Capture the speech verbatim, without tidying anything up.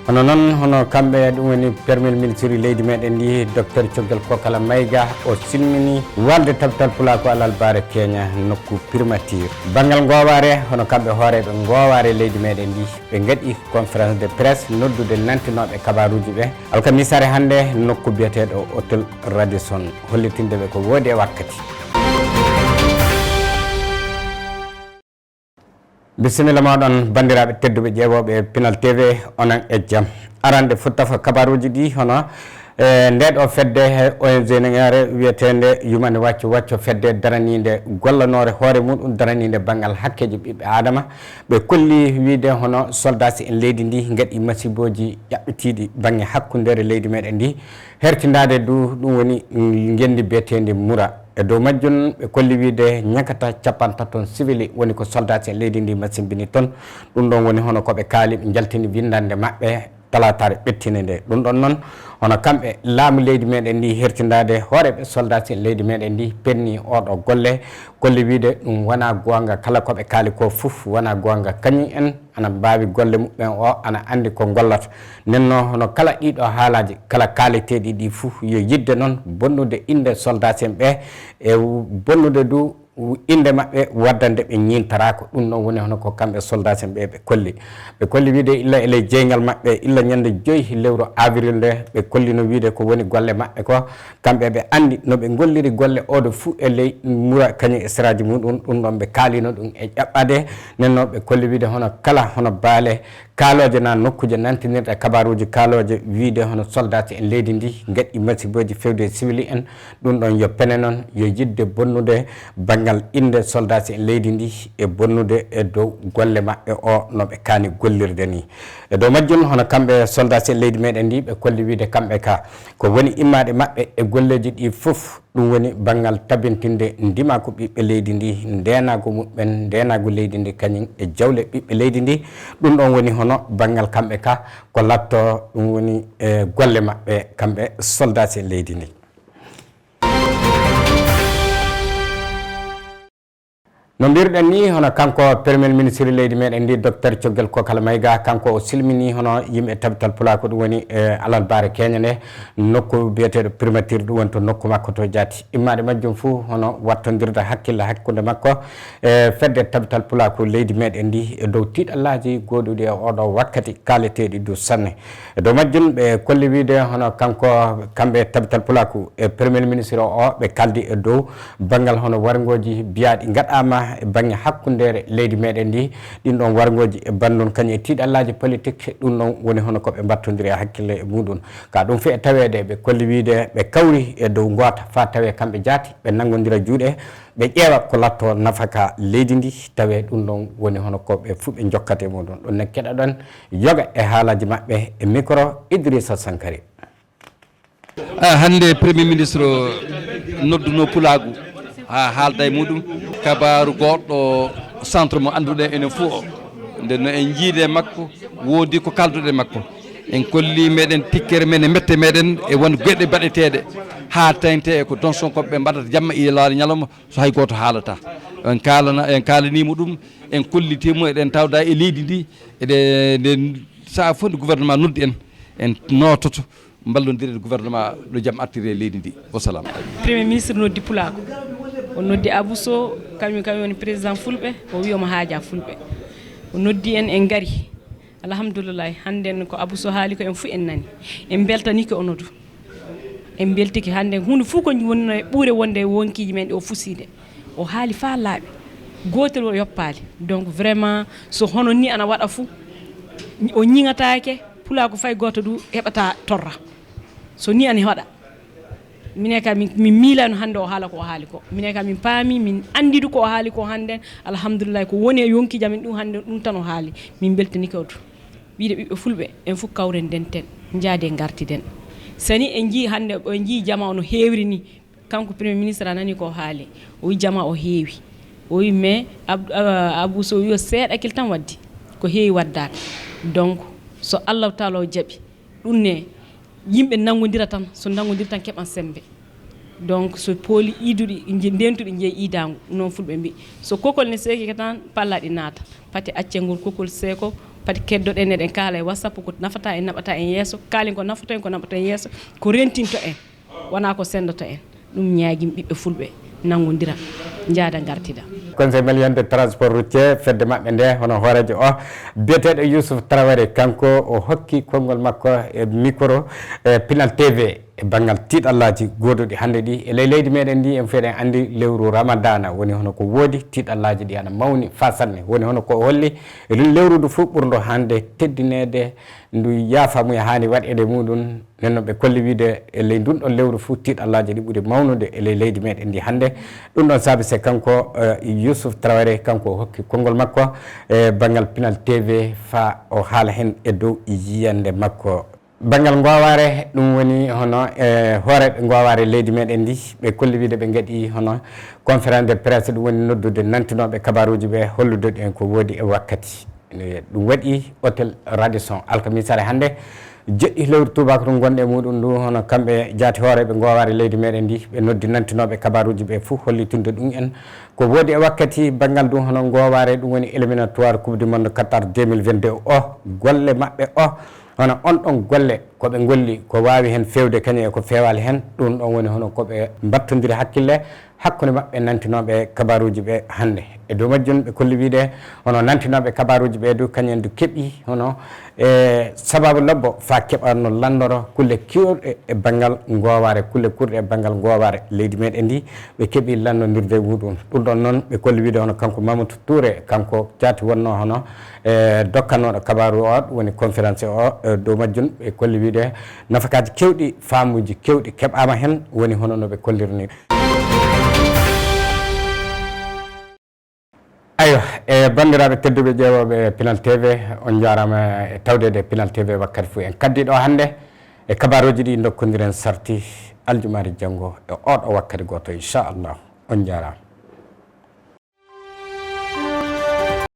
Hono noon, hono kamɓe, ɗum woni permel ministre leydi meɗen ndi, docteur Coggal Kokala Mayga, o silmini walde tabital pulaaku Alal Baare Keña nokku primature. Banngal goowaare, hono kamɓe hooreeɓe goowaare leydi meɗen ndi, ɓe ngaɗi conférence de presse noddude nantinooɓe kabaaruuji ɓe alkamisaare hannde nokku biyeteeɗo Hôtel Radisson, hollitinde ɓe ko woodi e wakkati. Bisimilla mooɗon, banndiraaɓe tedduɓe ƴeewooɓe Pinal T V, onon e jam. Arande futtafa kabaaruuji ɗi, hono, e, nde ɗo fedde, he O N G ŋare wiyeteende Human Rights Watch, fedde daraniinde gollanoore hoore muɗum, daraniinde banngal hakkeeji ɓiɓɓe Aadama. Ɓe kolli wiide hono soldaaji en leydi ndi ngaɗi masibooji ƴaɓɓitiiɗi bannge hakkundeere leydi meɗen ndi, hertindaade du, ɗum woni, mm, ngenndi biyeteendi Mura. E dow majjum, ɓe kolli wiide ñakata capantato sivili woni ko soldaaji en leydi ndi masimbini toon. Ɗum ɗon woni hono ko ɓe kaali, ɓe njaltini winndannde maɓɓe talaataare ɓettinde nde. Ɗum ɗon noon, hono kamɓe laamu leydi meɗen ndi hertindaade hooreeɓe soldaaji en leydi meɗen ndi penni oɗo golle, kolli wiide ɗum wonaa goonga, kala ko ɓe kaali ko fof wonaa goonga. Kañum en ana mbaawi golle muɓɓen o, ana anndi ko ngollata. Nden noon, hono kala ɗiɗo haalaaji, kala kaaleteeɗi ɗi fuu, yo yidde noon bonnude innde soldaaji en ɓe, e bonnude du innde maɓɓe, waddande ɓe ñiintaraako. Ɗum noon woni hono ko kamɓe soldaaji en ɓe ɓe kolli. Ɓe kolli wiide illa e ley jeyngal maɓɓe, illa ñande joyi lewru avril nde, ɓe kollino wiide ko woni golle maɓɓe ko, kamɓe ɓe anndi no ɓe ngolliri golle oɗo fuu e ley Mura kañum e seraaji muɗum. Ɗum ɗon ɓe kaalino ɗum e ƴaɓɓaade. Nden noon ɓe kolli wiide hono kala hono baale kaalooje na nokkuuje nantinirɗe kabaaruuji kaalooje wiide hono soldaaji en leydi ndi ngaɗi masibooji fewde sivili en. Ɗum ɗon yo pene noon, yo yidde bonnude banngal innde soldaaji en leydi ndi e bonnude e dow golle maɓɓe o no ɓe kaani gollirde ni. E dow majjum, hono kamɓe soldaaji en leydi meɗen ndi, ɓe kolli wiide kamɓe ka ko woni immaade maɓɓe e golleeji ɗi fof, ɗum woni banngal tabintinde ndimaagu ɓiɓɓe leydi ndi, ndeenaagu muɓɓen, ndeenaagu leydi ndi kañum e jawle ɓiɓɓe leydi ndi. Ɗum ɗon woni hono banngal kamɓe ka ko latto, ɗum woni, e, golle maɓɓe kamɓe soldaaji en leydi ndi. No mbirɗen ni, hono kanko Premier Ministre leydi meɗen ndi, Docteur Coggal Kokal Mayga, kanko o silmini hono yimɓe tabital pulaaku, ɗum woni, e, Alal Baare Keña nde, nokku biyeteeɗo primature, ɗum woni to nokku makko to Jaati. Immaade majjum fuu hono wattondirde hakkille hakkunde makko e fedde tabital pulaaku leydi meɗen ndi e dow tiiɗallaaji gooduɗi e oɗo wakkati kaaleteeɗi du sanne. E dow majjum, ɓe kolli wiide hono kanko, kamɓe tabital pulaaku e Premier Ministre o, ɓe kaldi e dow banngal hono warngooji biyaaɗi ngaɗaama e bannge hakkundeere leydi meɗen ndi. Ɗin ɗon warngooji e banndun kañum e tiiɗallaaji politik, ɗum ɗon woni hono ko ɓe mbattondiri e hakkille e muɗum. Ka ɗum fii e taweede, ɓe kolli wiide ɓe kawri e dow ngoota faa tawee kamɓe jaati, ɓe nanngondira juuɗe, ɓe ƴeewa ko latto nafaka leydi ndi, tawee ɗum ɗon woni hono ko ɓe fuu ɓe njokkata e muɗum. Ɗum ne keɗoɗon yoga e haalaaji maɓɓe e micro Idrissa Sankari. Ah, hannde Premier Ministre nodduno pulaagu haa haalda e muɗum. Kabaaru goɗɗo centre mo annduɗen enen fof o. Nde no en njiide makko, woodi ko kalduɗen makko. En kolli meɗen tikkere men e mette meɗen e won geɗe baɗeteeɗe haa tañte e ko donson ko ɓe mbaɗata jamma e laari ñalawma so hay gooto haalata. En kaalana, en kaalanimo ɗum, en kollitimo, eɗen tawda e leydi ndi, eɗe, nde saha fof nde gouvernement noddi en, en noototo. Mballondiren gouvernement ɗo jam artiri e leydi ndi. Wassalam. Premier ministre noddi pulaagu. O noddi Abou Sow, kañum, kañum woni président fulɓe, o wi omo haaja fulɓe. O noddi en, en ngari. Alhamdulillahi, hannden ko Abou Sow haali ko en fuu en nani. En mbeltanike onon du. En mbeltike hannden huunde fuu ko woni e ɓure wonde e wonkiiji men ɗi o fusiide. O haali faa laaɓi. Gootel o yoppaali. Donc vraiment, so hono ni ana waɗa fuu, o ñiŋataake, pulaagu fay gooto du heɓata torra. So ni ana waɗa. Minen ka min, min miilaano hannde o haala ko o haali ko. Minen ka min paami, min anndi du ko o haali ko hannden. Alhamdulillahi, ko woni e yonkiiji amen ɗum hannden, ɗum tan o haali. Min mbeltanike o du. Wiide ɓiɓɓe fulɓe, en fof kawren ndenten, njaaden ngartiden. So ni en njii hannde, en njii jamaa o no heewri ni, kanko Premier Ministre a nani ko o haali. O wi jamaa o heewi. O wi mais Ab-, ah, Abou Sow wi o seeɗa kil tan waddi. Ko heewi waddaaka. Donc, so Allahu Taala o jaɓi, ɗum ne, yimɓe nanngondira tan, so nanngondir tan keɓan semmbe. Donc, so pooli iiduɗi, nje-, ndeentuɗi njeyi iidaangu, noon fulɓe mbii. So kokol ne seekike tan, pallaaɗi naata. Pati accen ngol kokol seeko, Pati keddoɗen, eɗen kaala e WhatsApp ko nafata en, naɓata en yeeso, kaalen ko nafata en, ko naɓata en yeeso, ko rentinto en, wonaa ko sendata en. Ɗum ñaagim ɓiɓɓe fulɓe nanngondira, njaada ngartida. Conseil malien de transport routier, fedde maɓɓe nde, hono hooreejo o biyeteeɗo Youssouf Traoré, kanko o hokki konngol makko e micro e Pinal T V e banngal tiiɗallaaji gooduɗi hannde ɗi e ley leydi meɗen ndi. En fof eɗen anndi lewru Ramadana woni hono ko woodi tiiɗallaaji ɗi ana mawni faa sanne. Woni hono ko o holli, e ɗum lewru ndu fof ɓurndo hannde teddineede, ndu yaafamuya haani waɗeede muɗum. Nden noon ɓe kolli wiide e ley ndun ɗon lewru fof tiiɗallaaji ɗi ɓuri mawnude e ley leydi meɗen ndi hannde. Ɗum ɗon saabi se kanko, eh, Youssouf Traoré, kanko o hokki konngol makko e banngal Pinal T V faa o haala heen e dow yiyannde makko. Banngal Ngoowaare, ɗum woni hono, e, hooreeɓe Ngoowaare leydi meɗen ndi, ɓe kolli wiide ɓe ngaɗi hono conférence de presse, ɗum woni noddude nantinooɓe kabaaruuji ɓe, hollude en ko woodi e wakkati. E, ɗum waɗi hôtel Radisson alkamiisa hannde, jeɗɗi lewru tuubaako ɗum ngonɗe e muɗum ndu, hono kamɓe jaati hooreeɓe Ngoowaare leydi meɗen ndi, ɓe noddi nantinooɓe kabaaruuji ɓe fof, hollitunde ɗum en ko woodi e wakkati. Banngal ɗum hono Ngoowaare, ɗum woni éliminatoire Coupe du Monde Qatar deux mille vingt-deux o, golle maɓɓe o, hono on ɗon golle ko ɓe ngolli, ko waawi heen feewde kañum e ko feewaali heen, ɗum ɗon woni hono ko ɓe mbattondiri hakkille hakkunde maɓɓe nantinooɓe kabaaruuji ɓe hannde. E dow majjum, ɓe kolli wiide hono nantinooɓe kabaaruuji ɓe du, kañum du keɓi hono, e, sabaabu lobbo faa keɓa no lanndoro kulle keewɗe e banngal Ngoowaare, kulle kuurɗe e banngal Ngoowaare leydi meɗen ndi, ɓe keɓi lanndondirde muɗum. Ɗum ɗon noon, ɓe kolli wiide hono kanko Mamadou Touré, kanko jaati wonnoo hono, e, dokkanooɗo kabaaru o, ɗum woni conférence o, e, dow majjum, ɓe kolli wiide nafakaaji keewɗi, faamuuji keewɗi keɓaama heen, woni hono no ɓe kollirnii. Aywa, e banndiraaɓe tedduɓe ƴeewooɓe Pinal T V, on njaaraama e tawdeede Pinal T V wakkati fof. En kaddii ɗo hannde e kabaaruuji ɗi ndokkondiren sarti aljumaari janngo e oɗo wakkati gooto, inchallah. On njaaraama.